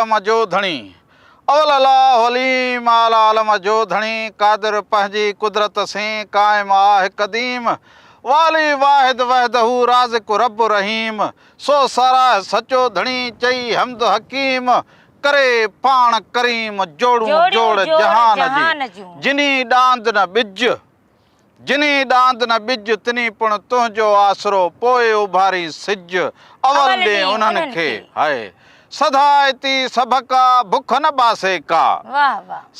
عالم جو ڌڻي. اول الله عليم اعلي عالم جو ڌڻي قادر پنهنجي قدرت سين قائم آه قديم والي واحد وحده رازق رب رحيم سو ساراهه سچو ڌڻي چئي حمد حڪيم ڪري پاڻ ڪريم جوڙون جوڙ جهان جي جني ڏاند نه ٻج جني ڏاند نه ٻج، تني پڻ تنهنجو آسرو، پوء اڀارين سج، اول ڏين انهن کي. هاء! سڌائتي سڀڪا، بک نه باسي ڪا.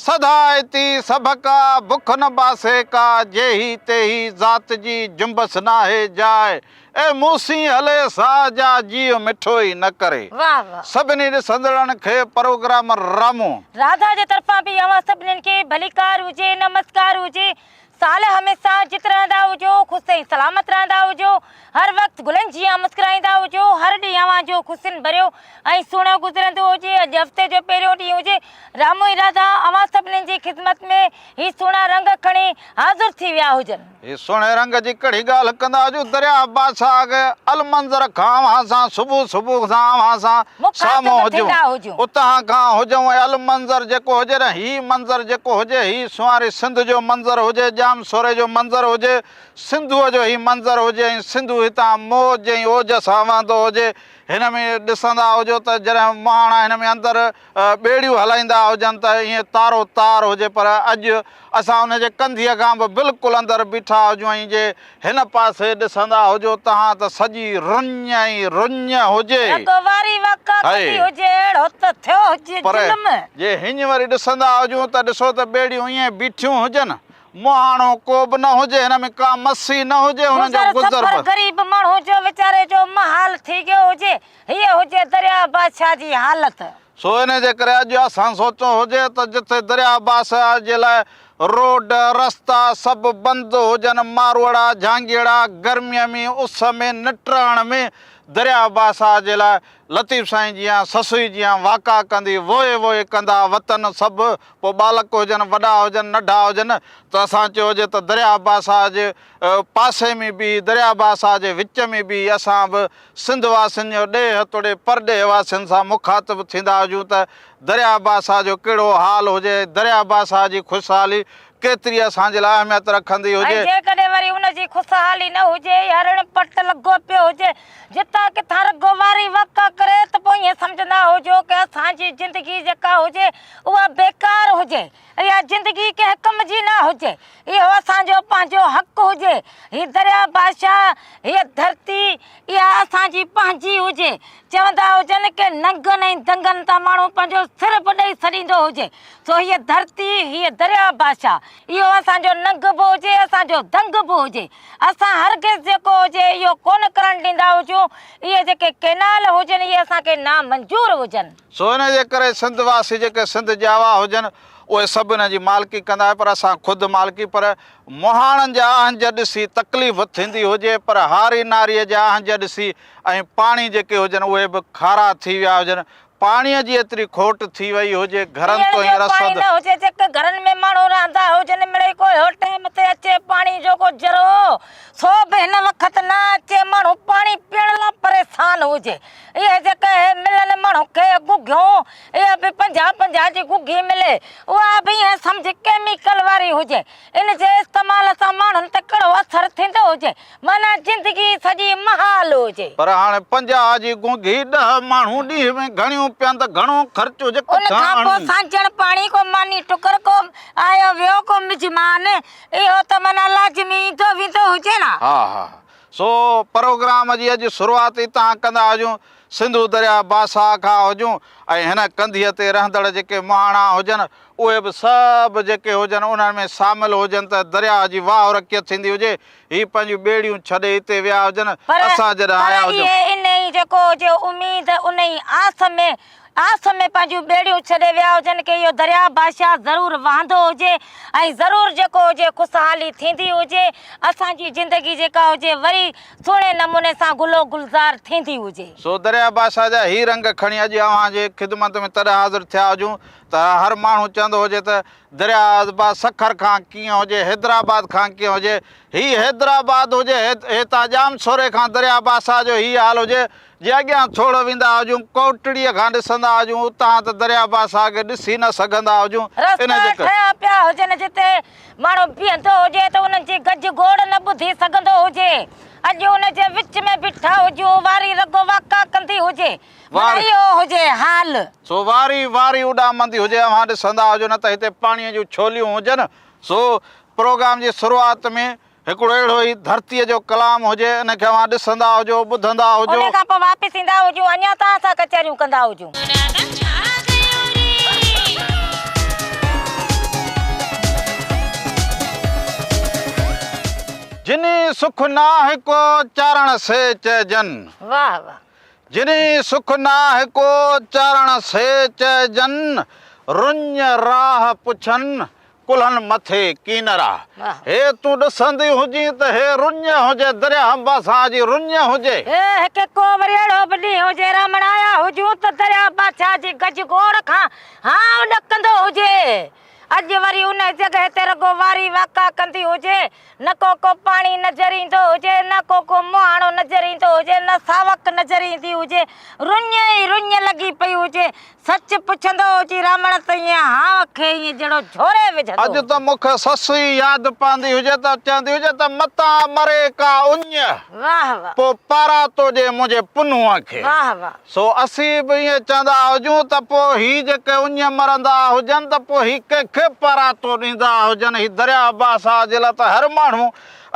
سڌائتي سڀڪا، بک نه باسي ڪا، جيهي تيهي ذات جي، جنبس ناهي جاء. اي مون سين هلي ساهه جا، جيء مٺو ئي نه ڪري. سڀني ڏسندڙن کي پروگرام رامون. راڌا جي طرفان به اوهان سڀنين کي ڀليڪار هجي، نمسڪار هجي. سال هميشه جت رهندا هجو، خوش ۽ سلامت رهندا هجو، هر وقت گلن جيان مسڪرائيندا هجو، هر ڏينهن اوهان جو خوشين ڀريو ۽ سهڻو گذرندو هجي، اڄ هفتي جو پهريون ڏينهن هجي، رامو ۽ راڌا اوهان سڀنين جي خدمت ۾ هي سهڻا رنگ کڻي حاضر ٿي ويا هجن. هي سهڻي رنگ جي ڪهڙي ڳالهه ڪندا هجو، درياهه بادشاهه کي المنظر کان اوهان سان صبح صبح سان اوهان سان سامهون مخاطب ٿيندا هجون. اتان کان هجون ۽ المنظر جيڪو هجي نه هي منظر جيڪو هجي هي سنواري سنڌ جو منظر هجي ڄام سوري جو منظر هجي سنڌوء جو هي منظر هجي ۽ سنڌو هتان موج ۽ اوج سان وهندو هجي هن ۾ ڏسندا هجو ته جڏهن مهاڻا هن ۾ اندر ٻيڙيون هلائيندا هجن ته ائين تارو تار هجي پر اڄ اسان ان جي ڪنڌيء کان به بلڪل اندر بيٺا هجون ۽ جي هن پاسي ڏسندا هجو تهان ته سڄي رڃ ۽ رڃ هجي. رڳو واري وکا ڪڍي هجي اهڙو ته ٿيو هجي پر ظلم. جي هينئن وري ڏسندا هجون ته ڏسو ته ٻيڙيون ائين بيٺيون هجن، مهاڻو ڪو به نه هجي، هن ۾ ڪا مسي نه هجي، هنن جو گذر گذر سفر به. غريب ماڻهو جو ويچاري جو محال ٿي گيو هجي، هيء هجي درياء بادشاهه جي حالت. سو انهيء جي ڪري اڄ اسان سوچيو هجي ته جتي درياء بادشاهه جي لاء روڊ، رستا سڀ بند هجن، ماروئڙا، جهانگيئڙا گرميء ۾ اس ۾ نٽهڻ ۾ درياء بادشاهه جي لاء لطيف سائين جيان سسئي جيان واڪا ڪندي ووء ووء ڪندا وتن سڀ پوء ٻالڪ هجن وڏا هجن ننڍا هجن ته اسان چيو هجي ته درياء بادشاهه جي پاسي ۾ بيهي درياء بادشاهه جي وچ ۾ بيهي اسان به سنڌ واسين جو ڏيهه توڙي پرڏيهه واسين سان مخاطب ٿيندا هجون ته درياء بادشاهه جو ڪهڙو حال هجي ۽ درياء بادشاهه جي خوشحالي ڪيتري اسان جي لاء اهميت رکندي ۽ هجي. جيڪڏهن وري ان جي خوشحالي نه هجي يا رڻ پٽ لڳو پيو هجي، جتان ڪٿان رڳو واري وڪا ڪري ته پوء ائين سمجهندا هجو ڪه اسان جي زندگي جيڪا هجي اها بيڪار هجي. اها زندگي ڪنهن ڪم جي نه هجي، اهو اسان جو پنهنجو حق هجي، هي درياء بادشاهه، هيء ڌرتي، اها اسان جي پنهنجي هجي. چوندا هجن ڪي ننگن ۽ دنگن تان ماڻهو پنهنجو سر به ڏئي ڇڏيندو هجي، سو هيء ڌرتي، هيء درياء بادشاهه، اهو اسان جو ننگ به هجي، اسان جو دنگ به هجي. اسان هرگز جيڪو هجي اهو ڪونه ڪرڻ ڏيندا هجون، اهي جيڪي ڪئنال هجن، اهي اسان کي نامنظور هجن. سو ان جي ڪري سنڌ واسي جيڪي سنڌ ڄاوا هجن اهي سڀ ان جي مالڪي ڪندا آهن پر اسان خود مالڪي پر مهاڻن جا اهنج ڏسي تڪليف ٿيندي هجي پر هاري ناري جا اهنج ڏسي ۽ پاڻي جيڪي هجن اهي به کارا ٿي ويا هجن پاڻي جي ايتري کوٽ ٿي وئي هجي گهرن پيئڻ تائين جو پاڻي رسد نه هجي جيڪي گهرن ۾ ماڻهو رهندا هجن مڙئي ڪو اهڙو ٽيم تي اچي پاڻي جو ڪو ذرو سو به هن وقت نه اچي ماڻهو پاڻي پيئڻ لا پريشان هجي اهي جيڪي اهي ملن ماڻهو کي گگهيون، اها به 50 50 جي گگهي ملي، اها به ائين سمجهه ڪيميڪل واري هجي. ان جي استعمال سان ماڻهن تي ڪهڙو اثر ٿيندو هجي، معنيٰ زندگي سڄي محال هجي. پر هاڻي 50 جي گونگهي ڏهه ماڻهو ڏينهن ۾ گهڻيون پين ته گهڻو خرچ هجي ان ڪٿان کان پوء آڻيون. سانجڻ پاڻي ڪو ماني ٽڪر ڪو آيو ويو ڪو مزمان، اهو ته معنيٰ لازمي ايندو ويندو هجي نه. ها ها سو پروگرام جي اڄ شروعات اتان ڪندا هجون، سنڌو درياء بادشاهه کان هجون ۽ هن ڪنڌيء تي رهندڙ جيڪي مهاڻا هجن، اهي به سڀ جيڪي هجن انهن ۾ شامل هجن ته درياء جي واهه رڪيء ٿيندي هجي، هي پنهنجون ٻيڙيون ڇڏي هتي ويا هجن، پر اسان جڏهن پر آيا هجون. اهي انهيء جيڪو هجي اميد، انهيء آس ۾، آس ۾ پنهنجون ٻيڙيون ڇڏي ويا هجن ڪي اهو درياء بادشاهه ضرور وهندو هجي ۽ ضرور جيڪو هجي خوشحالي ٿيندي هجي، اسان جي زندگي جيڪا هجي وري سهڻي نموني سان گل و گلزار ٿيندي هجي. سو درياء بادشاهه جا هي رنگ کڻي اڄ اوهان جي خدمت ۾ تڏهن حاضر ٿيا هجون ته هر ماڻهو چوندو هجي ته درياء با سکر کان ڪيئن هجي، حيدرآباد کان ڪيئن هجي، هي حيدرآباد هجي، هتان ڄامشوري کان درياء بادشاهه جو هي حال هجي. جي اڳيان ٿورو ويندا هجون، ڪوٽڙيء کان ڏسندا هجون، اتان ته درياء بادشاهه کي ڏسي نه سگهندا هجون، ان رستا جي ڪري. ٺهيا پيا هجن، جتي ماڻهو بيهندو هجي ته انهن جي گج گوڙ نه ٻڌي سگهندو هجي. اڄ ان جي وچ ۾ بيٺا هجون، واري رڳو واڪا ڪندي هجي. معنيٰ اهو هجي حال. سو واري واري اڏامندي هجي، اوهان ڏسندا هجو نه ته هتي پاڻيء جون ڇوليون هجن. سو پروگرام جي شروعات ۾ هڪڙو اهڙو ئي ڌرتيء جو ڪلام هجي، ان کي اوهان ڏسندا هجو، ٻڌندا هجو. انهيء کان پوء واپس ايندا هجون، اڃا توهان سان ڪچهريون ڪندا هجون. جني سک ناهه ڪو چارڻ سي چئجن. واه واه. جني سک ناهه ڪو چارڻ سي چئجن، رڃ راهه پڇن ڪلهن مٿي ڪينرا. هي تون ڏسندي هجين ته هي رڃ هجي درياهه بادشاهه جي رڃ هجي. هي هڪ ڪو وري اهڙو به ڏينهن هجي رامڻ آيا هجون ته درياهه بادشاهه جي گج گوڙ کان هانء ڏڪندو هجي. اڄ وري انهي جڳهه تي رڳو واري واڪا ڪندي هجي. نه ڪو ڪو پاڻي نظر ايندو هجي، نه ڪو ڪو مهاڻو نظر ايندو هجي، نه ساوڪ نظر ايندي هجي. رڃ ئي رڃ لڳي پئي هجي. سچ پڇندو هجي رامڻ ته ائين هانء کي ائين جهڙو جهوري وجهندو اڄ هجي. ته مون کي سس ئي ياد پوندي هجي ته چوندي هجي ته متان مري ڪا اڃ، واه واه. پوء پاراتو ڏي منهنجي پنهونء کي. واه واه. سو اسين به ائين چوندا هجون ته پوء هي جيڪي اڃ مرندا هجن ته پوء هي ڪنهن کي پاراتو ڏيندا هجن. هي درياء بادشاهه جي لاء ته هر ماڻهو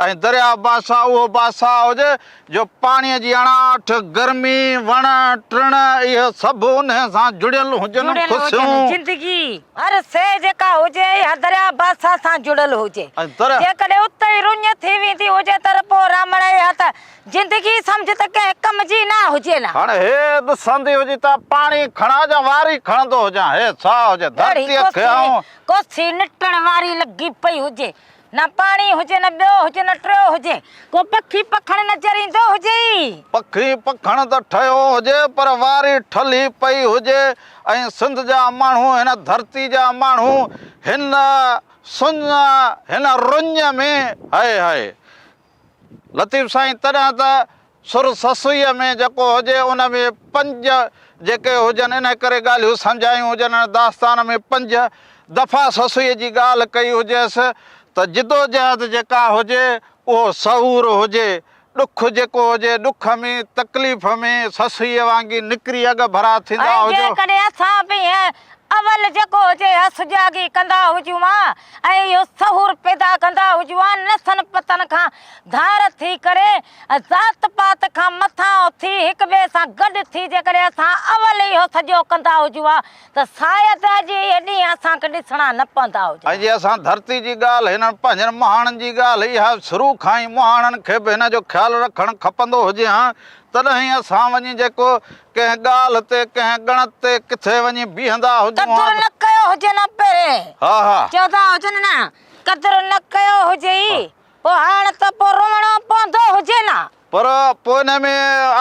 ۽ درياء بادشاهه اهو بادشاهه هجي جو پاڻيء جي اڻاٺ، گرمي، وڻ ٽڻ اهي سڀ انهيء سان جڙيل هجن، جڙيل هجن، خوشيون. زندگي هر شيء جيڪا هجي اها درياء بادشاهه سان جڙيل هجي. ۽ درياء. جيڪڏهن اتي ئي رڃ ٿي ويندي هجي ته پوء رامڻ اها ته زندگي سمجهه ته ڪنهن ڪم جي نه هجي نه. هاڻ هي ڏسندي هجي ته پاڻي کڻان جا واري کڻندو هجان، هي ڇا هجي، ڌرتيء کي آئون. ڪوسي نٽڻ واري لڳي پئي هجي. نه پاڻي هجي نه ٻيو هجي نه ٽيو هجي، ڪو پکي پکڻ نظر ايندو هجي ئي. پکي پکڻ ته ٺهيو هجي پر واري ٺلهي پئي هجي ۽ سنڌ جا ماڻهو هن ڌرتي جا ماڻهو هن سڃ هن رڃ ۾ هئي هئي لطيف سائين تڏهن ته سر سسئيء ۾ جيڪو هجي ان ۾ پنج جيڪي هجن ان ڪري ڳالهيون سمجهايون هجن ان داستان ۾ پنج دفعا سسئيء جي ڳالهه ڪئي هجيس ته جدوجهد جيڪا هجي اهو سعور هجي ڏک جيڪو هجي ڏک ۾ تڪليف ۾ سسئيء وانگي نڪري اڳڀرا ٿيندا ۽ هجو. جيڪڏهن اسان به ائين اول جيڪو هجي اها سجاڳي ڪندا هجون ها ۽ اهو سعور پيدا ڪندا هجون ها نسن پتن کان ڌار ٿي ڪري ذات پات کان مٿانهون ٿي هڪ ٻئي سان گڏ ٿي جيڪڏهن اسان اول اهو سڄو ڪندا هجون ها ته شايد اڄ اهي ڏينهن اسان کي ڏسڻا نه پوندا هجن ۽ ها. جي اسان ڌرتي جي ڳالهه هنن پنهنجن مهاڻن جي ڳالهه اها شروع کان ئي مهاڻن کي به هن جو خيال رکڻ کپندو هجي ها تڏهن ئي اسان وڃي جيڪو ڪنهن ڳالهه تي ڪنهن ڳڻت تي ڪٿي وڃي بيهندا هجون ها قدر ته نه ڪيو هجين ها پهرين ها ها. چوندا هجن نه قدر نه ڪيو هجئي پوء هاڻ ته پوء روئڻو پوندو هجي نه. پر پوء ان ۾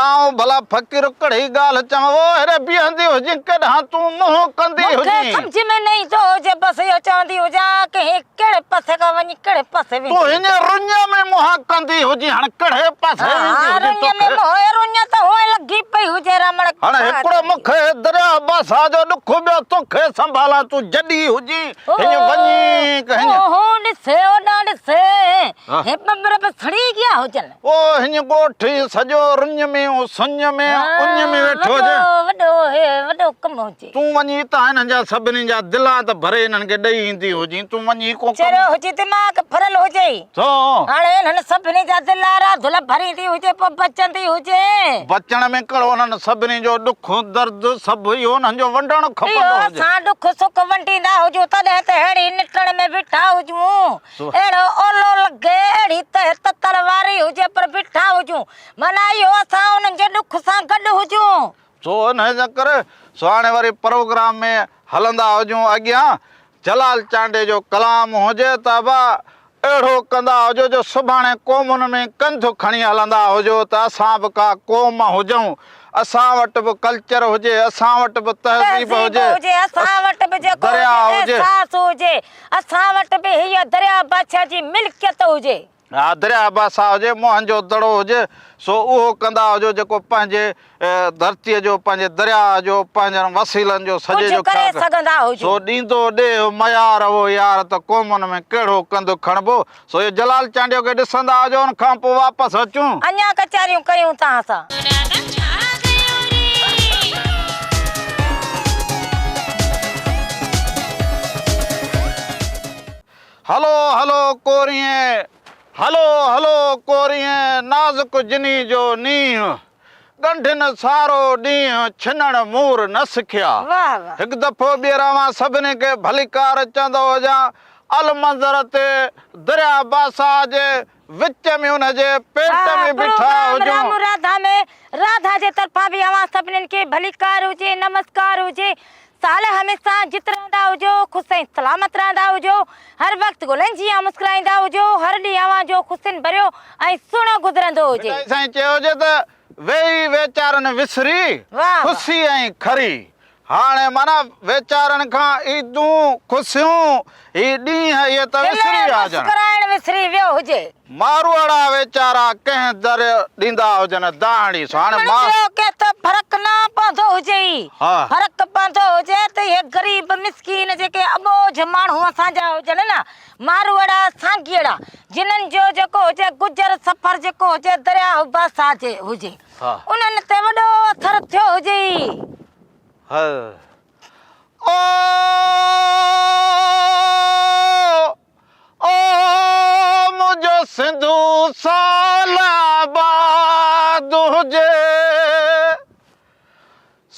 آئون ڀلا فقير ڪهڙي ڳالهه چوان، او هيڏي بيهندي هجين ڪيڏانهن تون منهن ڪندي مون کي هجين. سمجهه ۾ نه ايندو هجي، بس اهو چوندي هجان ڪه هي ڪهڙي پاسي کان وڃي ڪهڙي پاسي ويندي تون هجي. هينئر رڃ ۾ منهن ڪندي هجين، هاڻ ڪهڙي پاسي ها ويندي ها هجين رڃ ۾ توکي. منهن، رڃ ته هونئن لڳي پئي هجي رمڻ هاڻ هڪڙو مون کي درياهه باسا جو ڏک ٻيو توکي سنڀالان، تون جڏي هجين. هينئن وڃي ڪه هينئن. او هون ڏسي اوڏانهن ڏسي، هي ٻٻر به سڙي گيا هجن. او هينئن ڳوٺ ئي سڄو رڃ ۾ او سڃ ۾ اڃ ۾ ويٺو هجي. وڏو هي وڏو ڪم هجي. تون وڃي اتان هنن جا سڀني جا دلا ته ڀري هنن کي ڏئي ايندي هجين، تون وڃي ڪو ڪم. چريو هجي دماغ ڦريل هجئي. ڇو؟ هاڻي انهن سڀني جا دلا راڌل ڀريندي هجي پوء بچندي هجي. بچڻ ۾ ڪهڙو انهن سڀني جو ڏک درد سڀ اهو انهن جو ونڊڻ کپندو اهو هجي. اسان ڏک سک ونڊيندا هجون تڏهن ته ههڙي نٽڻ ۾ بيٺا هجون. اهڙو اولو لڳي اهڙي تهه تتل واري هجي پر بيٺا هجون. معنيٰ اهو اسان انهن جي ڏک سان گڏ هجون. سو انهيء جي ڪري سو هاڻي وري پروگرام ۾ هلندا هجون اڳيان جلال چانڊيي جو ڪلام هجي ته ابا اهڙو ڪندا هجو جو سڀاڻي قومن ۾ ڪنڌ کڻي هلندا هجو ته اسان به ڪا قوم هجون، اسان وٽ به ڪلچر هجي، اسان وٽ به تهذيب تهذيب هجي، هجي، اسان وٽ به جيڪو درياء هجي هجي. احساس هجي، اسان وٽ به هيء درياء بادشاهه جي ملڪيت هجي. ها درياهه باسا هجي، موهن جو دڙو هجي، سو اهو ڪندا هجو جيڪو پنهنجي ڌرتيء جو، پنهنجي درياهه جو، پنهنجن وسيلن جو سڄي ڪجهه جو ڪري خيال ڪري. سگهندا هجو. سو ڏيندو ڏيهه ميار اهو يار ته قومن ۾ ڪهڙو ڪنڌ کڻبو. سو اهو جلال چانڊيو کي ڏسندا هجو ان کان پوء واپس اچون. اڃا ڪچهريون ڪيون توهان سان. راڌا ڇا ڪيو ري. هلو هلو ڪوريين، هلو هلو ڪوريين، نازڪ جني جو نينهن، ڳنڍين سارو ڏينهن، ڇنڻ مور نه سکيا. واهه واهه. هڪ دفعو ٻيهر اوهان سڀني کي ڀليڪار چوندو هجان، المنظر تي درياء باساهه جي وچ ۾ ان جي پيٽ ها ۾ بيٺا پروگرام هجون. رام راڌا ۾ راڌا جي طرفان به اوهان سڀنين کي ڀليڪار هجي نمسڪار هجي سال هميشه جت رهندا هجو خوش ۽ سلامت رهندا هجو هر وقت گلن جيان مسڪرائيندا هجو هر ڏينهن اوهان جو خوشين ڀريو ۽ سهڻو گذرندو هجي. ڀٽائي سائين چيو هجي ته ويهي ويچارن وسري، واهه واهه. خوشي ۽ کري. هاڻي معنيٰ ويچارن کان عيدون، خوشيون، هي ڏينهن اهي ته وسري کلڻ ويا هجن. مسڪرائڻ وسري ويو هجي. ماروئڙا ويچارا ڪنهن در ڏيندا هجن دانهڙي سو هاڻي مڙن ما. ٻيو ڪنهن ته فرق نه پوندو هجي ئي. ها. فرق پوندو هجي ته اهي غريب مسڪين جيڪي اٻوجهه ماڻهو اسان جا هجن نه ماروئڙا سانگيئڙا جنھن جو جيڪو ھجي گذر سفر جيڪو ھجي درياھ باسا جي ھجي انھن تي وڏو اثر ٿيو ھجي. او او منھنجو سنڌو سال آباد ھجي.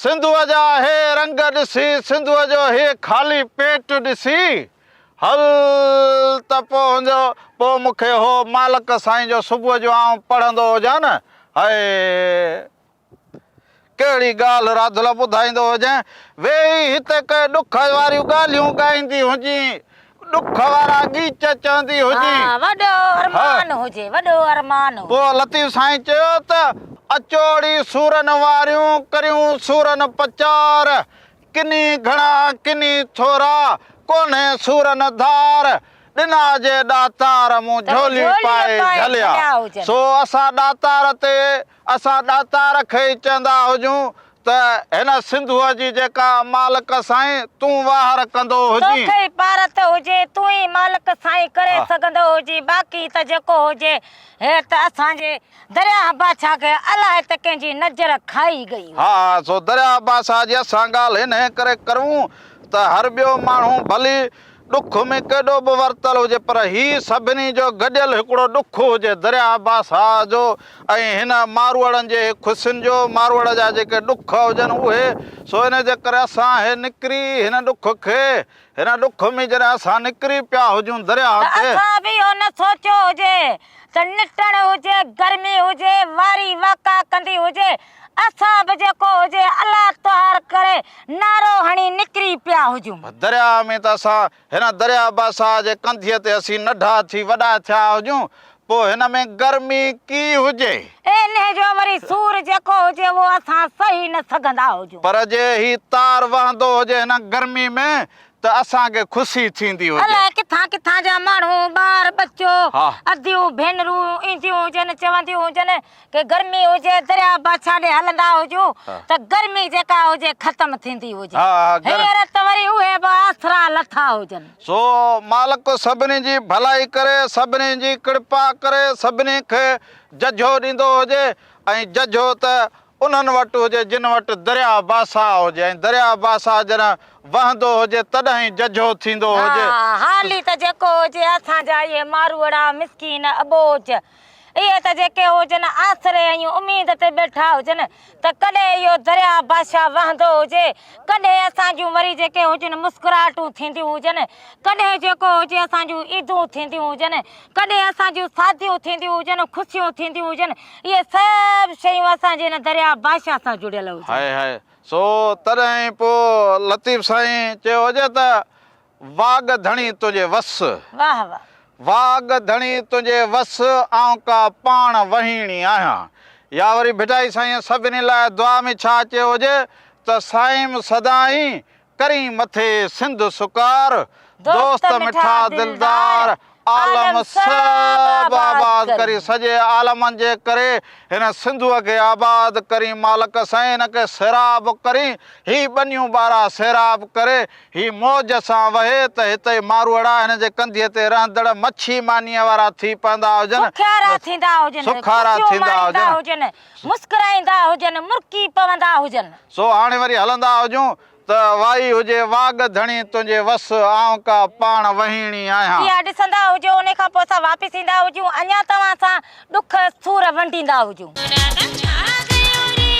سنڌوء جا هي رنگ ڏسي، سنڌوء جو هي خالي پيٽ ڏسي، هل ته پوء هن جو، پوء مون کي هو مالڪ سائين جو صبح جو آئون پڙهندو هجان نه، هئي! ڪهڙي ڳالهه راڌل ٻڌائيندو هجين، ويهي هتي ڪي ڏک واريون ڳالهيون ڳائيندي هجين، ڏک وارا ڳيچ چوندي هجين. ها وڏو ارمان هجي، وڏو ارمان هجي. پوء لطيف سائين چيو ته، اچو ڙي سورن واريون، ڪريون سورن پچار، ڪني گهڻا ڪني ٿورا، ڪونهي سورن ڌار، ڏنا جي ڏاتار مون جهولي پائي جهليا. سو اسان ڏاتار تي اسان ڏاتار کي ئي چوندا هجون ته هن سنڌوء جي جيڪا مالڪ سائين تون واهر ڪندو هجين. توکي ئي پارت هجي، تون ئي مالڪ سائين ڪري سگهندو هجين، باقي ته جيڪو هجي هي ته اسان جي درياهه بادشاهه کي الائي ته ڪنهن جي نظر کائي گئي هئي. ها سو درياهه بادشاهه جي اسان ڳالهه انهيء ڪري ڪرون ته هر ٻيو ماڻهو ڀلي ڏک ۾ ڪيڏو به ورتل هجي پر هي سڀني جو گڏيل هڪڙو ڏک هجي درياهه باساهه جو ۽ هن ماروئڙن جي خوشين جو ماروئڙ جا جيڪي ڏک هجن اهي سو ان جي ڪري اسان هي نڪري هن ڏک کي هن ڏک ۾ جڏهن اسان نڪري پيا هجون درياهه ته تي. اسان به اهو نه سوچيو هجي ته نٽڻ هجي گرمي هجي واري واڪا ڪندي هجي اسان به جيڪو هجي الله توهار ڪري نعرو هڻي نڪري پيا هجون. درياء ۾ ته اسان هن درياء باساهه جي ڪنڌيء تي اسين ننڍا ٿي وڏا ٿيا هجون، پوء هن ۾ گرمي ڪي هجي. انهيء جو وري سور جيڪو هجي اهو اسان سهي نه سگهندا هجون. پر جي هي تار وهندو هجي هن گرمي ۾ ته اسان کي خوشي ٿيندي هجي. الائي ڪٿان ڪٿان جا ماڻهو، ٻار ٻچو، اديون ڀينرون اينديون هجن، چونديون هجن ڪي گرمي هجي درياء بادشاهه ڏي هلندا هجون ته گرمي جيڪا هجي ختم ٿيندي هجي. هينئر ته وري اهي به آسرا لٿا هجن. سو مالڪ سڀني جي ڀلائي ڪري، سڀني جي ڪرپا ڪري، سڀني کي ججهو ڏيندو هجي ۽ ججهو ته انهن وٽ هجي جن وٽ درياء باساهه هجي ۽ درياء باساهه جڏهن وهندو هجي تڏهن ئي ججهو ٿيندو هجي. ها حالي ته جيڪو هجي اسان جا اهي ماروئڙا مسڪين اٻوجهه اهي ته جيڪي هجن آسري ۽ اميد تي ٻيٺا هجن ته ڪڏهن اهو درياء بادشاهه وهندو هجي، ڪڏهن اسان جون وري جيڪي هجن مسڪراهٽون ٿينديون هجن، ڪڏهن جيڪو هجي اسان جون عيدون ٿينديون هجن، ڪڏهن اسان جون شاديون ٿينديون هجن، خوشيون ٿينديون هجن، اهي سڀ شيون اسان جي هن درياء بادشاهه سان جڙيل هجن. هائي هائي سو تڏهن ئي پوء لطيف سائين چيو هجي ته واڳ ڌڻي تنهنجي وس. واهه واهه. واڳ ڌڻي تنهنجي وس، آئون ڪا پاڻ وهيڻي آهيان. يا وري ڀٽائي سائينء سڀني لاء دعا ۾ ڇا چيو هجي ته سائيم سدائين ڪرين مٿي سنڌ سڪار، دوست مٺا دلدار، عالم سڀ آباد ڪرين. سڄي عالمن جي ڪري هن سنڌوء کي آباد ڪرين مالڪ سائين هن کي سيراب ڪرين. هي ٻنيون ٻارا سيراب ڪري هي موج سان وهي ته هتي ماروئڙا هن جي ڪنڌيء تي رهندڙ مڇي مانيء وارا ٿي پوندا هجن. سکيارا ٿيندا هجن، سکارا خوشيون ٿيندا ماڻيندا هجن. هجن، مسڪرائيندا هجن، مرڪي پوندا هجن. سو هاڻي وري هلندا هجون ته وائي هجي واڳ ڌڻي تنهنجي وس، آئون ڪا پاڻ وهيڻي آهيان. اها ڏسندا هجو، انهي کان پوء اسان واپس ايندا هجون، اڃا توهان سان ڏک سور ونڊيندا هجون. مرادن ڇا ڪيو ري.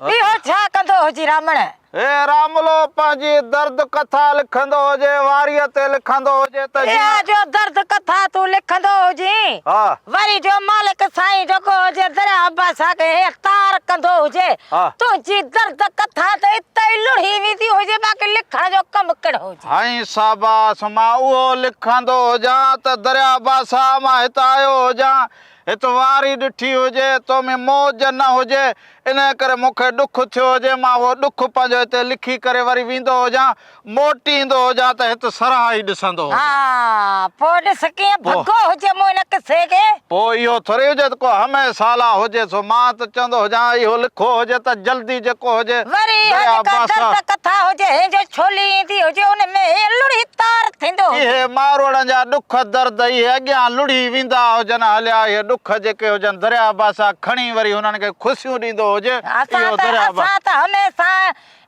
اهو ڇا ڪندو هجي رامڻ؟ هي راملو پنهنجي درد ڪٿا لکندو هجي، واريء تي لکندو هجي ته جيئن. اها جو درد ڪٿا تون لکندو هجين، وري جو مالڪ سائين جيڪو هجي درياء بادشاهه کي هي تار ڪندو هجي، تنهنجي درد ڪٿا ته اتي ئي لڙهي ويندي هجي، باقي لکڻ جو ڪم ڪهڙو هجي. هائين شاباس، مان اهو لکندو هجان ته درياء بادشاهه مان هت آيو هجان، هت واري ڏٺي هجي، تو ۾ موج نه هجي، انهيء ڪري مون کي ڏک ٿيو هجي، مان اهو ڏک پنهنجو هتي لکي ڪري وري ويندو هجان، موٽي ايندو هجان ته هت سرها ئي ڏسندو هجان. ها، پوء ڏس ڪيئن ڀڳو هجي مون هن قصي کي. پوء اهو ٿوري هجي ته ڪو همه سالا هجي، سو مان ته چوندو هجان اهو لکو هجي ته جلدي جيڪو هجي وري اها درياء جيڪا بادشاهه. درد ڪٿا هجي، هين جو ڇولي ايندي هجي، ان ۾ هيئن لڙهي تار ٿيندو هجي. اهي ماروئڙن جا ڏک درد اهي اڳيان لڙهي ويندا هجن هليا اهي ڏک جيڪي هجن درياء بادشاهه کڻي وري هنن کي خوشيون ڏيندو هجي اسان اهو ته درياء با. اسان ته هميشه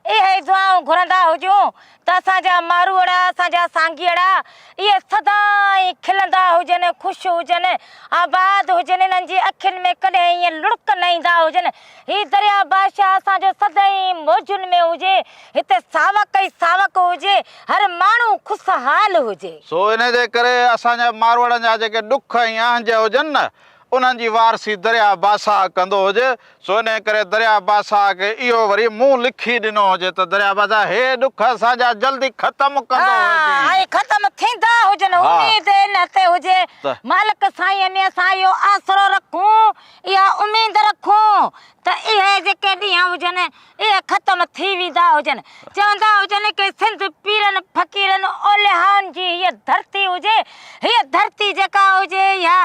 اهي ئي دعائون گهرندا هجون ته اسان جا ماروئڙا اسان جا سانگيئڙا اهي سدائين کلندا هجن خوش هجن آباد هجن انهن جي اکين ۾ ڪڏهن ائين لڙڪ نه ايندا هجن هي درياء بادشاهه اسان جو سدائين موجن ۾ هجي هتي ساوڪ ئي ساوڪ هجي، هر ماڻهو خوشحال هجي. سو انهيء جي ڪري اسان جا ماروئڙن جا جيڪي ڏک ۽ اهنج هجن نه، انهن جي وارثي درياء بادشاهه ڪندو هجي. سو انهيء ڪري درياء بادشاهه کي اهو وري مون لکي ڏنو هجي ته درياء بادشاهه هي ڏک اسان جا جلدي ختم ڪندو ها، هجين. ۽ ختم ٿيندا هجن، ها. اميد ان تي هجي. ته. مالڪ سائينء ۾ اسان اهو آسرو رکون، اها اميد رکون ته اهي جيڪي ڏينهن هجن، اهي ختم ٿي ويندا هجن. چوندا هجن ڪي سنڌ پيرن فقيرن اوليائن جي هيء ڌرتي هجي. هيء ڌرتي جيڪا هجي اها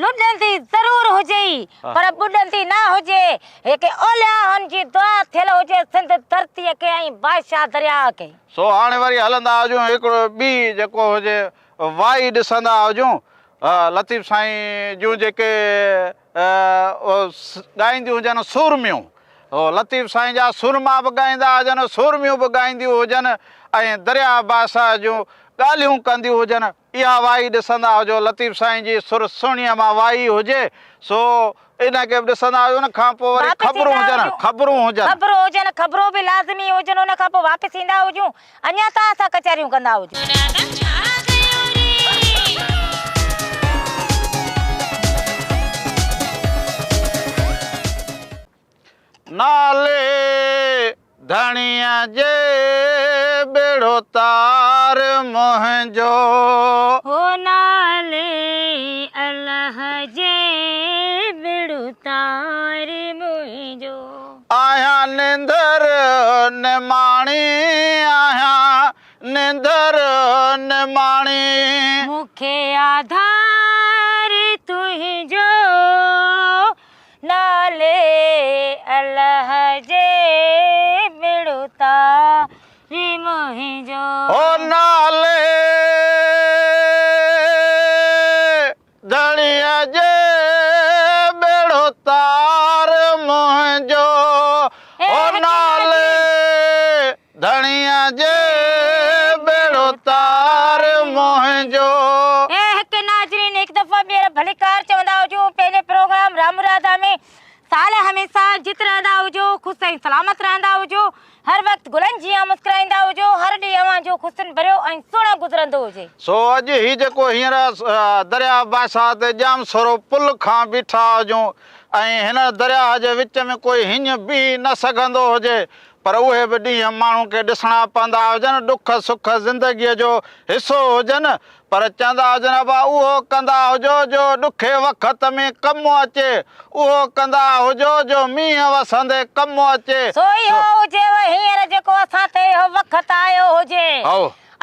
لڏندي ضرور هجي ئي پر ٻڏندي نه هجي. هي ڪي اوليائن جي دعا ٿيل هجي سنڌ ڌرتيء کي ۽ بادشاهه درياء کي. سو هاڻي وري هلندا هجون هڪڙو ٻي جيڪو هجي وائي ڏسندا هجون لطيف سائين جون جيڪي ڳائينديون هجن سورميون لطيف سائين جا سورما به ڳائيندا هجن سورميون به ڳائينديون هجن ۽ درياء بادشاهه جون ڳالهيون ڪنديون هجن اها وائي ڏسندا هجو لطيف سائين جي سر سهڻيء مان وائي هجي سو ان کي به ڏسندا هجو ان کان پوء وري واپس خبرون ايندا هجن هجون خبرون هجن. خبرون هجن خبرون به لازمي هجن ان کان پوء واپس ايندا هجون اڃا توهان سان ڪچهريون ڪندا هجون. مرادن ڇا ڪيو ري. نالي ڌڻيء جي ٻيڙو تار منهنجو. هو نالي الله جي ٻيڙو تار منهنجو. آهيان نندر نماڻي آهيان نندر نماڻي. مون کي آڌار تنهنجو نالي الله جي ٻيڙو تار منهنجو. هو نالي ڌڻيء جي ٻيڙو تار منهنجو، او نالي ڌڻيء جي ٻيڙو تار منهنجو. اي حق ناظرين هڪ دفعو ٻيهر ڀليڪار چوندا هجون پنهنجي پروگرام رام راڌا ۾ سال هميشه جت رهندا هجو خوش ۽ سلامت رهندا هجو هر وقت گلن جيان مسڪرائيندا هجو، هر ڏينهن اوهان جو خوشين ڀريو ۽ سهڻو گذرندو هجي. سو اڄ هي جيڪو هينئر درياهه بادشاهه تي ڄام سرو پل کان بيٺا هجون ۽ هن درياهه جي وچ ۾ ڪوئي هڃ بيهي نه سگهندو هجي. پر اهي به ڏينهن ماڻهو کي ڏسڻا پوندا هجن، ڏک سک زندگيء جو حصو هجن، پر چوندا هجن ابا اهو ڪندا هجو جو ڏکي وقت ۾ ڪم اچي، اهو ڪندا هجو جو مينهن وسندي ڪم اچي. سو اهو هجيو هينئر جيڪو اسان تي اهو وقت آيو هجي.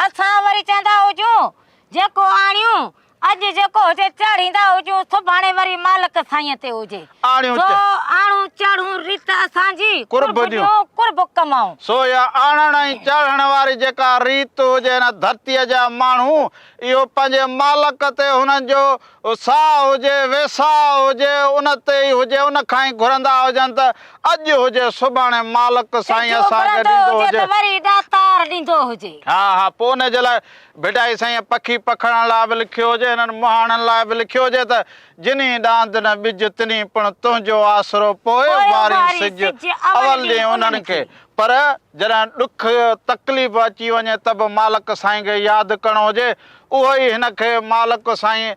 اسان وري چوندا هجون جيڪو آڻيون اڄ جيڪو هجي چاڙهيندا هجون، سڀاڻي وري مالڪ سائينء تي هجي. آڻيون سو آڻون چاڙهون ريت اسان جي، قرب ڏيون قرب ڪمائون. سو اها آڻڻ ۽ چاڙهڻ واري جيڪا ريت هجي هن ڌرتيء جا ماڻهو اهو پنهنجي مالڪ تي هنن جو ساهه هجي، ويساهه هجي، ان تي ئي هجي، ان کان ئي گهرندا هجن ته اڄ هجي سڀاڻي مالڪ سائين سج اسان کي اڀرندو ڏيندو هجي هجي. ته وري ڏاتار ڏيندو هجي. ها ها پوء ان جي لاء ڀٽائي سائينء پکي پکڙڻ لاء به لکيو هجي، هنن مهاڻن لاء به لکيو هجي ته، جنهين ڏاند نه ٻج، تنهين پڻ تنهنجو آسرو، پوء وارين سج، اول ڏين انهن کي. پر جڏهن ڏک تڪليف اچي وڃي ته به مالڪ سائين کي ياد ڪرڻو هجي، اهو ئي هن کي مالڪ سائين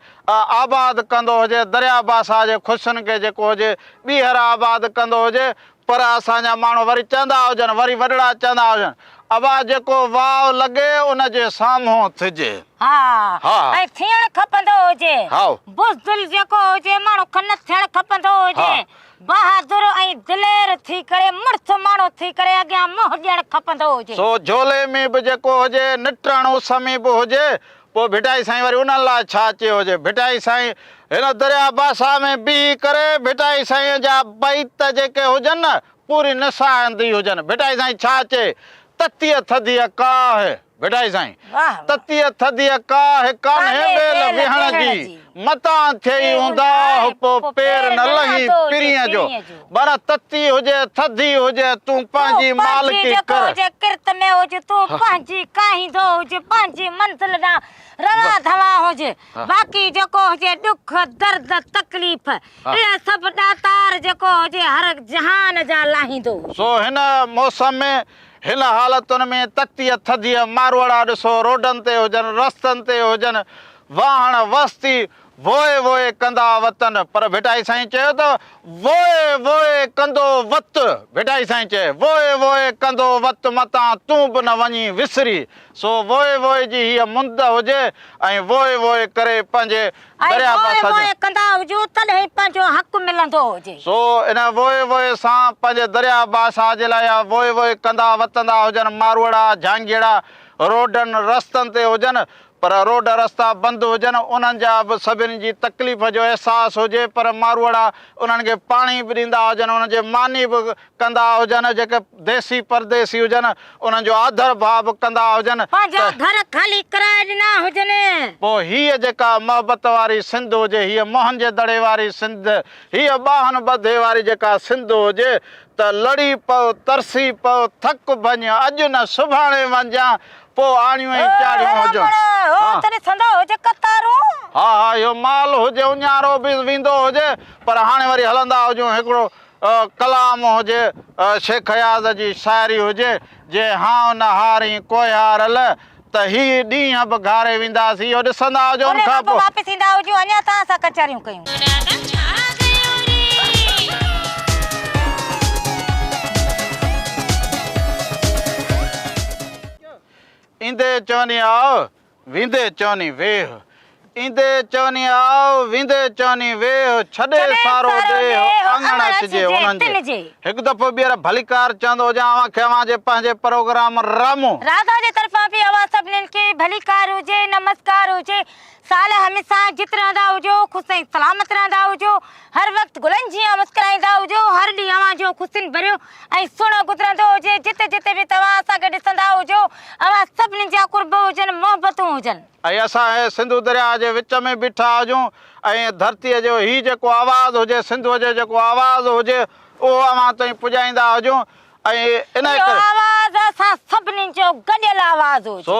آباد ڪندو هجي، درياء بادشاهه جي خوشين کي جيڪو هجي ٻيهر آباد ڪندو هجي، پر اسان جا ماڻهو وري چوندا هجن، وري وڏڙا چوندا هجن، ابا جيڪو واء لڳي ان جي سامهون ٿجي. ها ها. ۽ ٿيڻ کپندو هجي. هائو. بزدل جيڪو هجي ماڻهو کان نه ٿيڻ کپندو هجي. ها. بهادر ۽ دلير ٿي ڪري مڙس ماڻهو ٿي ڪري اڳيان منهن ڏيڻ کپندو هجي. سو جهولي ۾ به جيڪو هجي، نٽهڻ اس ۾ به هجي، پوء ڀٽائي سائين وري انهن لاء ڇا چيو هجي؟ ڀٽائي سائين هن درياء باسا ۾ بيهي ڪري ڀٽائي سائينء جا بيت جيڪي هجن نه پوري نساهندي هجن. ڀٽائي سائين ڇا چئي؟ تتيء ٿڌيء ڪاهه، ڀٽائي سائين، تتيء ٿڌيء ڪاهه ڪانهي ويل ويهڻ جي، متان ٿئي اونداهه پوء پير نه لهين پرينء جو. معنيٰ تتي هجي ٿڌي هجي تون پنهنجي تون پنهنجي مالڪي جيڪو ڪر. هجي ڪرت ۾ هج تون پنهنجي ڪاهيندو هج پنهنجي منزل ڏانهن روان ڌوان هج باقي جيڪو هجي ڏک درد تڪليف اهي سڀ ڏاتار جيڪو هجي هر جهان جا لاهيندو هج. سو هن موسم ۾ هن حالتن ۾ تتيء ٿڌيء ماروئڙا ڏسو روڊن تي هجن رستن تي هجن واهڻ وستي ووء ووء ڪندا وتن پر ڀٽائي سائين چيو ته ووء ووء ڪندو وت ڀٽائي سائين چئي ووء ووء ڪندو وت متان تون به نه وڃين وسري سو ووء ووء جي هيء مند هجي ۽ ووء ووء ڪري پنهنجي ۽ درياء ووء باسا ووء جي. ڪندا هجون تڏهن پنهنجو حق ملندو هجي. سو ان ووء ووء سان پنهنجي درياء باسا جي لاء اها ووء ووء ڪندا وتندا هجن ماروئڙا جهانگيئڙا روڊن رستن تي هجن پر روڊ رستا بند هجن انهن جا به سڀني جي تڪليف جو احساس هجي پر ماروئڙا انهن کي پاڻي به ڏيندا هجن انهن جي ماني به ڪندا هجن جيڪي ديسي پرديسي هجن انهن جو آڌر ڀاء به ڪندا هجن پنهنجا ته. گهر خالي ڪرائي ڏنا هجن. پوء هيء جيڪا محبت واري سنڌ هجي هيء موهن جي دڙي واري سنڌ هيء ٻانهن ٻڌي واري جيڪا سنڌ هجي ته لڙي پئو ترسي پئو ٿڪ ڀڃ اڄ نه سڀاڻي وڃجان پوء آڻيون ۽ چاڙهيون هجن. هو ته ڏسندو هجي قطارون. ها ها اهو مال هجي اڃارو به ويندو هجي پر هاڻي وري هلندا هجون هڪڙو ڪلام هجي شيخ اياز جي شاعري هجي جي هانء نه هارين ڪوهيارل ته هي ڏينهن به گهاري وينداسين اهو ڏسندا هجو ان ان کان کان پوء پوء. واپس ايندا هجون اڃا توهان سان ڪچهريون ڪيون. راڌا ڇا ڪيو ري. ايندي چوني آء، ويندي چوني ويهه. ايندي چوني آء، ويندي چوني ويهه، ڇڏي سارو ڏيهه، اڱڻ اچجي انهن جي. هڪ دفعو ٻيهر ڀليڪار چوندو هجان اوهان کي اوهان جي پنهنجي پروگرام رامو. راڌا جي طرفان به اوهان سڀنين کي ڀليڪار هجي، نمسڪار هجي. سال هميشه جت رهندا هجو، خوش ۽ سلامت رهندا هجو، هر وقت گلن جيان مسڪرائيندا هجو، هر ڏينهن اوهان جو خوشين ڀريو ۽ سهڻو گذرندو هجي، جتي جتي به توهان اسان کي ڏسندا هجو، اوهان سڀني جا قرب هجن، محبتون هجن. ۽ اسان هي سنڌو درياهه جي وچ ۾ بيٺا هجون ۽ ڌرتيء جو هي جيڪو آواز هجي، سنڌوء جو جيڪو آواز هجي، اهو اوهان تائين پڄائيندا هجون ۽ انهيء اهو ڪري. آواز اسان سڀني جو گڏيل آواز هجي. سو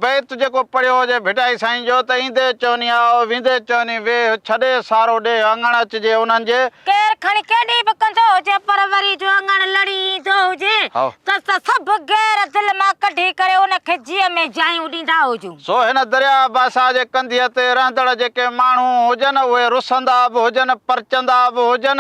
بيت جيڪو پڙهيو هجي ڀٽائي سائين جو ته ايندي چوني آء، ويندي چوني ويهه، ڇڏي سارو ڏيهه اڱڻ اچجي انهن جي. ڪير کڻي ڪيڏي به ڪندو هجي پر وري جو اڱڻ لڙي ايندو هجي ته سڀ غير دل مان ڪڍي ڪري ان کي جيء ۾ جايون ڏيندا هجون. سو هن درياء باسا جي ڪنڌيء تي رهندڙ جيڪي ماڻهو هجن، اهي رسندا به هجن، پرچندا به هجن،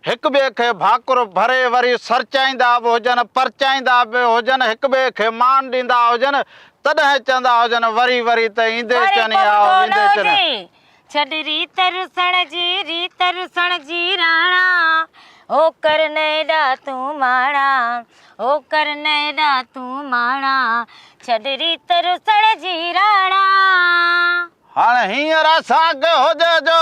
هڪ ٻئي کي ڀاڪر ڀري وري سرچائيندا به هجن، پرچائيندا به هجن، هڪ ٻئي کي مان ڏيندا هجن، تڏهن چوندا هجن وري وري ته ايندي وري چني ڪو آء ٻڌو نه ويندي چني. هجي. ڇڏ ريت رسڻ جي، ريت رسڻ جي راڻا، هو ڪر نه ايڏا تون ماڻا، هو ڪر نه ايڏا تون ماڻا، ڇڏ ريت رسڻ جي راڻا. هاڻ هينئر اسان کي هجي جو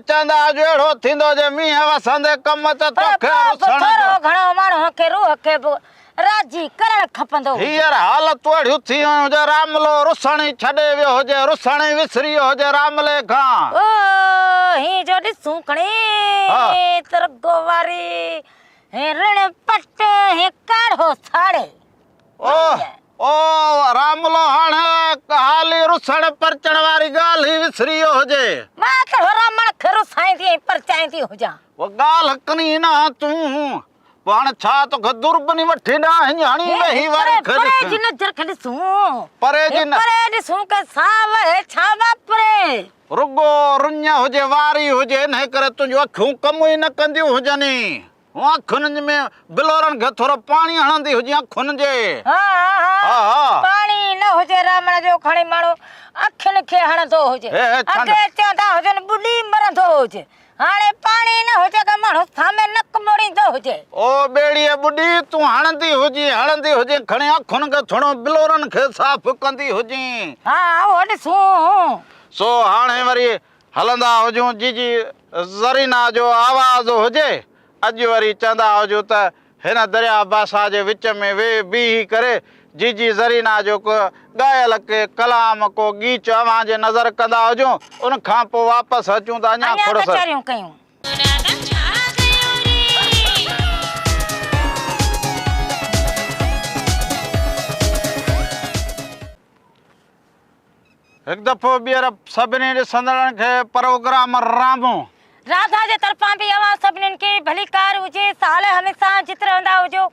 چوندا جو اهڙو ٿيندو جي مينهن وسندي ڪم ته پر توکي پوء به رسڻ ٿورو جو. گهڻو ماڻهوء کي روح کي به راضي ڪرڻ کپندو هجي. هينئر حالتون اهڙيون ٿي ويون جو راملو رسڻ ئي ڇڏي ويو هجي، رسڻ ئي وسري ويو هجي راملي کان. او هي جو ڏسون کڻي ته رڳو واري هي رڻ پٽ هي ڪاڙهو ساڙي. او او راملو هاڻ حالي رسڻ پرچڻ واري ڳالهه ئي وسري ويو هجي. مان ڪهڙو رامڻ کي رسائيندي ۽ پرچائيندي هجان. او ڳالهه ڪرين نه تون. پوء هاڻ ڇا توکي دوربني وٺي ڏيان هڃ هڻي ويهي واري کي پري جي نظر کي ڏسون. پري جي نه. پري ڏسون ڪي ساوه هي ڇا واپري. رڳو رڃ هجي واري هجي انهي ڪري تنهنجون اکيون ڪم ئي نه ڪنديون هجن. هون اکين ۾ بلورن کي ٿورو پاڻي هڻندي هجين اکين جي. ها ها ها پاڻي نه هجي رامڻ جو کڻي ماڻهو اکين کي هڻندو هجي. اڳي چوندا هجن ٻڏي مرندو هجي. هاڻي پاڻي نه هجي ته ماڻهو سامهين نڪ موڙيندو هجي. او ٻيڙيء ٻڏي، تون هڻندي هجين، هڻندي هجين، کڻي اکين کي ٿڻو بلورن کي صاف ڪندي هجين. ها اهو ڏسون. سو هاڻي وري هلندا هجون، جيجي زرينا جو آواز هجي، اڄ وري چوندا هجون ته هن درياء باسا جي وچ ۾ ويهي بيهي ڪري جيجي زرينا جو ڪو ڳايل ڪي ڪلام ڪو ڳيچ اوهان جي نظر ڪندا هجون ان کان پوء واپس اچون ته اڃا اڃا کوڙ ساريون. ڪچهريون ڪيون. راڌا ڇا ڪيو ري. هڪ دفعو ٻيهر سڀني ڏسندڙن کي پروگرام رامو. راڌا جي طرفان به اوهان سڀنين کي ڀليڪار هجي سال هميشه جت رهندا هجو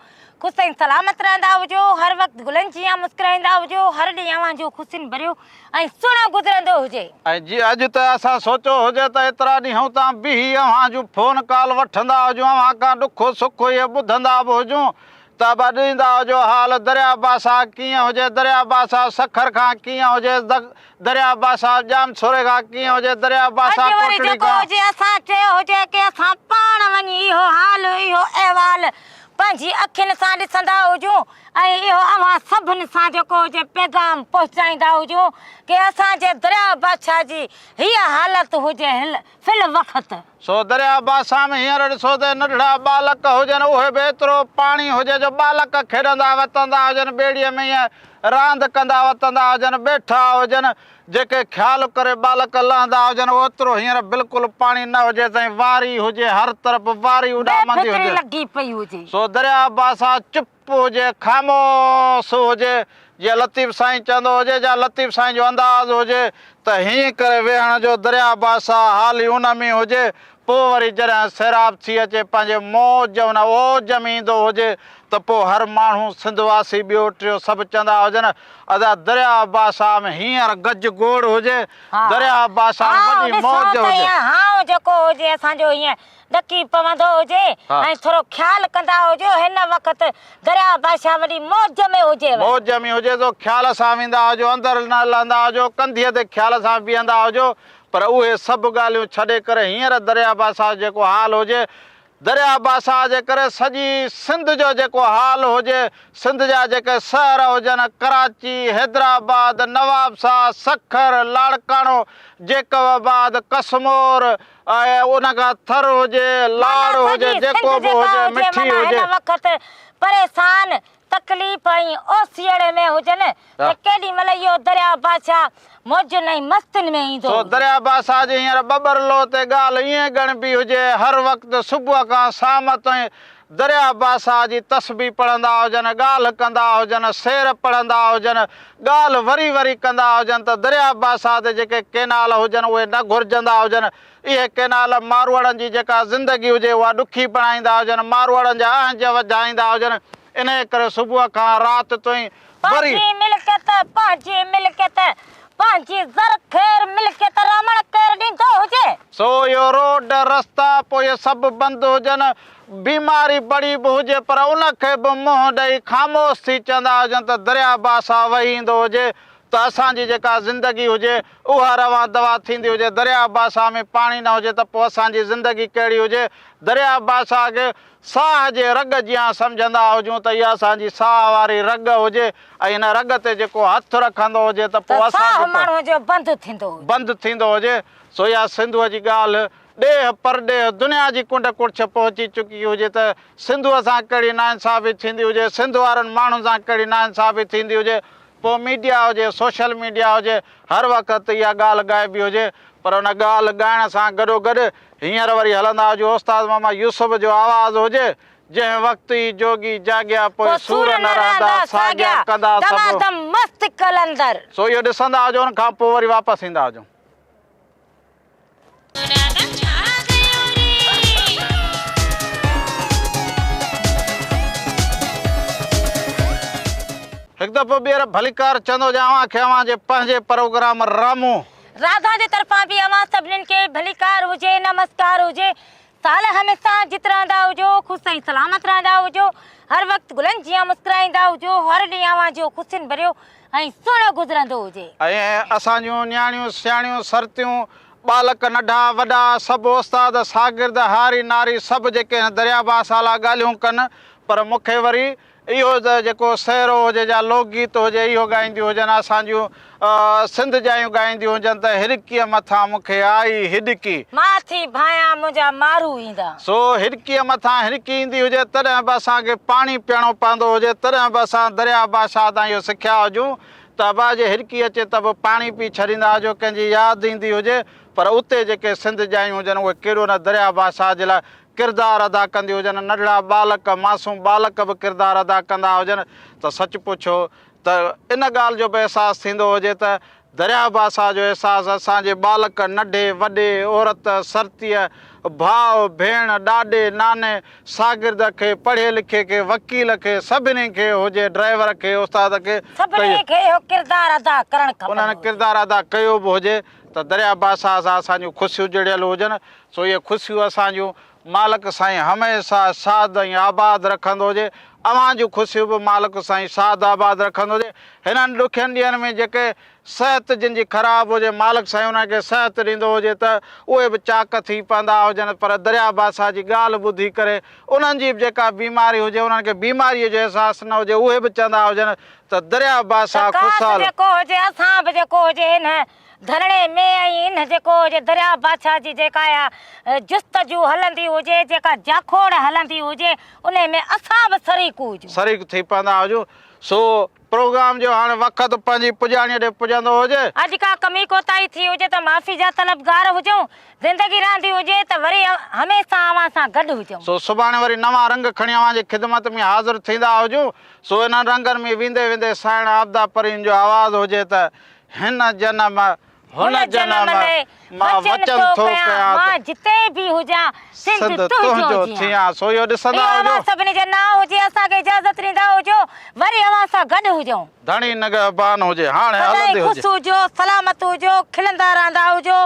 خوش ۽ سلامت رهندا هجو هر وقت گلن جيان مسڪرائيندا هجو هر ڏينهن اوهان جو خوشين ڀريو ۽ سهڻو گذرندو هجي. ۽ جي اڄ ته اسان سوچيو هجي ته ايترا ڏينهن اتان بيهي اوهان جون فون ڪال وٺندا هجون اوهان کان ڏک سک اهي ٻڌندا به هجون ته به ڏيندا هجو حال درياء بادشاهه ڪيئن هجي درياء بادشاهه سکر کان ڪيئن هجي درياء بادشاهه ڄامشوري کان ڪيئن هجي درياء اڄ بادشاهه وري ڪوٽڙي جيڪو کان. هجي اسان چيو هجي ڪي اسان پاڻ وڃي اهو حال اهو احوال پنهنجي اکين سان ڏسندا هجون ۽ اهو اوهان سڀن سان جيڪو هجي پيغام پهچائيندا هجون ڪي اسان جي درياء بادشاهه جي هيء حالت هجي هل في الوقت. سو درياء باسا ۾ هينئر ڏسو ته ننڍڙا ٻالڪ هجن، اهي به ايترو پاڻي هجي جو ٻالڪ کيڏندا وتندا هجن، ٻيڙيء ۾ ائين راند ڪندا وتندا هجن، ٻيٺا هجن، جيڪي خيال ڪري ٻالڪ لهندا هجن، اوترو هينئر بلڪل پاڻي نه هجي، سائين واري هجي، هر طرف واري اڏامندي بي فڪري هجي. لڳي پئي هجي. سو درياء باسا چپ هجي، خاموش هجي، جيئن لطيف سائين چوندو هجي يا لطيف سائين جو انداز هجي ته هيئن ڪري ويهڻ جو درياء بادشاهه حالي ان ۾ هجي، پوء وري جڏهن سيراب ٿي اچي پنهنجي موج ان اوج ۾ ايندو هجي ته پوء هر ماڻهو سنڌ واسي ٻيو ٽيو سڀ چوندا هجن ادا درياء بادشاهه ۾ هينئر گج گوڙ هجي، درياء بادشاهه ۾ وڏي موج هجي. هائو جيڪو هجي اسان جو هيئن ڏڪي پوندو هجي ۽ ٿورو خيال ڪندا هجو هن وقت درياء بادشاهه وڏي موج ۾ هجيو. موج ۾ هجي سو خيال سان ويندا هجو اندر نه لهندا هجو ڪنڌيء تي خيال سان بيهندا هجو پر اهي سڀ ڳالهيون ڇڏي ڪري هينئر درياء بادشاهه جو جيڪو حال هجي درياء بادشاهه جي ڪري سڄي سنڌ جو جيڪو حال هجي سنڌ جا جيڪي شهر هجن ڪراچي، حيدرآباد، نوابشاهه، سکر، لاڙڪاڻو، جيڪب آباد، ڪشمور، ۽ ان کان ٿر هجي، لاڙ معنيٰ هجي، سڄي جيڪو سنڌ به جيڪا هجي، هجي مٺي معنيٰ هجي. هن وقت پريشان، تڪليف ۽ اوسيئڙي ۾ هجن ته ڪيڏي مهل اهو درياء بادشاهه موجن ۽ مستين ۾ ايندو سو هجي. درياء بادشاهه جي هينئر ٻٻرلوء تي ڳالهه ائين ڳڻبي هجي، هر وقت صبح کان شام تائين درياء بادشاهه جي تسبيح پڙهندا هجن، ڳالهه ڪندا هجن، شعر پڙهندا هجن، ڳالهه وري وري ڪندا هجن ته درياء بادشاهه تي جيڪي ڪينال هجن اهي نه گهرجندا هجن، اهي ڪينال ماروئڙن جي جيڪا زندگي هجي اها ڏکي بڻائيندا هجن، ماروئڙن جا اهنج وڌائيندا هجن. انهيء ڪري صبح کان رات تائين وري. پنهنجي ملڪيت، پنهنجي ملڪيت، پنهنجي زرخير ملڪيت رامڻ ڪير ڏيندو هجي. سو اهو روڊ، رستا پوء اهي سڀ بند هجن، بيماري بڙي به هجي پر ان کي به منهن ڏئي خاموش ٿي چوندا هجن ته درياء باسا وهي ايندو هجي ته اسان جي جيڪا زندگي هجي اها روان دوا ٿيندي هجي، درياء باسا ۾ پاڻي نه هجي ته پوء اسان جي زندگي ڪهڙي هجي، درياء باسا کي ساهه جي رڳ جيان سمجهندا هجون ته اها اسان جي ساهه واري رڳ هجي ۽ ان رڳ تي جيڪو هٿ رکندو هجي ته پوء ته اسان ساهه جو پڻ. ماڻهوء جو بند ٿيندو هجي. بند ٿيندو هجي. سو اها سنڌوء جي ڳالهه ڏيهه پرڏيهه دنيا جي ڪنڊ ڪڙڇ پهچي چڪي هجي ته سنڌوء سان ڪهڙي ناانصافي ٿيندي هجي، سنڌ وارن ماڻهن سان ڪهڙي ناانصافي ٿيندي هجي، پوء ميڊيا هجي، سوشل ميڊيا هجي، هر وقت اها ڳالهه ڳائبي هجي، پر ان ڳالهه ڳائڻ سان گڏوگڏ هينئر وري هلندا هجون استاد محمد يوسف جو آواز هجي، جنهن وقت ئي جوڳي جاڳيا پوء پوء سور نه رهندا ساڳيا ڪندا سڀ. دمادم مست قلندر. سو اهو ڏسندا هجون ان کان پوء وري واپس ايندا هجون. راڌا ڇا ڪيو ري. هڪ دفعو ٻيهر ڀليڪار چوندو هجان اوهان کي اوهان جي پنهنجي پروگرام رامو. راڌا جي طرفان به اوهان سڀنين کي ڀليڪار هجي نمسڪار هجي سال هميشه جت رهندا هجو خوش ۽ سلامت رهندا هجو هر وقت گلن جيان مسڪرائيندا هجو هر ڏينهن اوهان جو خوشين ڀريو ۽ سهڻو گذرندو هجي. ۽ اسان جون نياڻيون سياڻيون سرتيون ٻالڪ ننڍا وڏا سڀ استاد شاگرد هاري ناري سڀ جيڪي هن دريا باسالا ڳالهيون ڪن پر مون کي وري اهو ته جيڪو سهرو هجي يا لوڪ گيت هجي اهو ڳائينديون هجن اسان جون سنڌ جايون ڳائينديون هجن ته هرڪيء مٿان مون کي آئي هڏڪي. مان ٿي ڀانيان منهنجا مارو ايندا. سو هرڪيء مٿان هرڪي ايندي هجي تڏهن به اسان کي پاڻي پيئڻو پوندو هجي تڏهن به اسان درياء بادشاهه تان اهو سکيا هجون ته ابا جي هرڪي اچي ته به پاڻي پي ڇڏيندا هجو ڪنهن جي ياد ايندي هجي پر اتي جيڪي سنڌ جايون هجن اهي ڪيڏو نه درياء بادشاهه جي لاء ڪردار ادا ڪنديون هجن، ننڍڙا ٻالڪ، معصوم ٻالڪ به ڪردار ادا ڪندا هجن ته سچ پڇو ته ان ڳالهه جو به احساس ٿيندو هجي ته درياء باسا جو احساس اسان جي ٻالڪ، ننڍي، وڏي، عورت، سرتيء، ڀاء، ڀيڻ، ڏاڏي، ناني، شاگرد کي، پڙهيي لکيي کي، وڪيل کي، سڀني کي هجي، ڊرائيور کي، استاد کي ته سڀني کي اهو ڪردار ادا ڪرڻ کپندو انهن هجي. ڪردار ادا ڪيو به هجي ته درياء باسا سان اسان جون خوشيون جڙيل هجن، سو اهي خوشيون اسان جون مالڪ سائين هميشه شاد ۽ آباد رکندو هجي، اوهان جون خوشيون به مالڪ سائين شاد آباد رکندو هجي، هنن ڏکين ڏينهن ۾ جيڪي صحت جن جي خراب هجي مالڪ سائين انهن کي صحت ڏيندو هجي ته اهي به چاڪ ٿي پوندا هجن پر درياء بادشاهه جي ڳالهه ٻڌي ڪري انهن جي به جيڪا بيماري هجي انهن کي بيماريء جو احساس نه هجي اهي به چوندا هجن ته درياء ته بادشاهه ڪاش خوشحال. جيڪو هجي اسان به جيڪو هجي هن ڌرڻي ۾ ۽ ان جيڪو هجي درياء بادشاهه جي جيڪا اها جستجو هلندي هجي، جيڪا جاکوڙ هلندي هجي، انهي ۾ اسان به شريڪ هجون. شريڪ ٿي پوندا هجون. سو پروگرام جو هاڻي وقت پنهنجي پڄاڻيء ڏي پڄندو هجي. اڄ ڪا ڪمي ڪوتاهي ٿي هجي ته معافي جا طلبگار هجون. زندگي رهندي هجي ته وري هميشه اوهان سان گڏ هجون. سو سڀاڻي وري نوان رنگ کڻي اوهان جي خدمت ۾ حاضر ٿيندا هجون. سو انهن رنگن ۾ ويندي ويندي سائڻ عابده پرين جو آواز هجي ته. هن جنم هن جنم مان وچن ٿو ڪيان ته مان جتي به هجان سنڌ تنهنجو ٿيان. سو اهو ڏسندا اهو هجو. اوهان سڀني جي نانء هجي. اسان کي اجازت ڏيندا هجو. وري اوهان سان گڏ هجون. ڌڻي نگهبان هجي. هاڻي سدائين هلندي خوش هجي. هجو، سلامت هجو، کلندا رهندا هجو.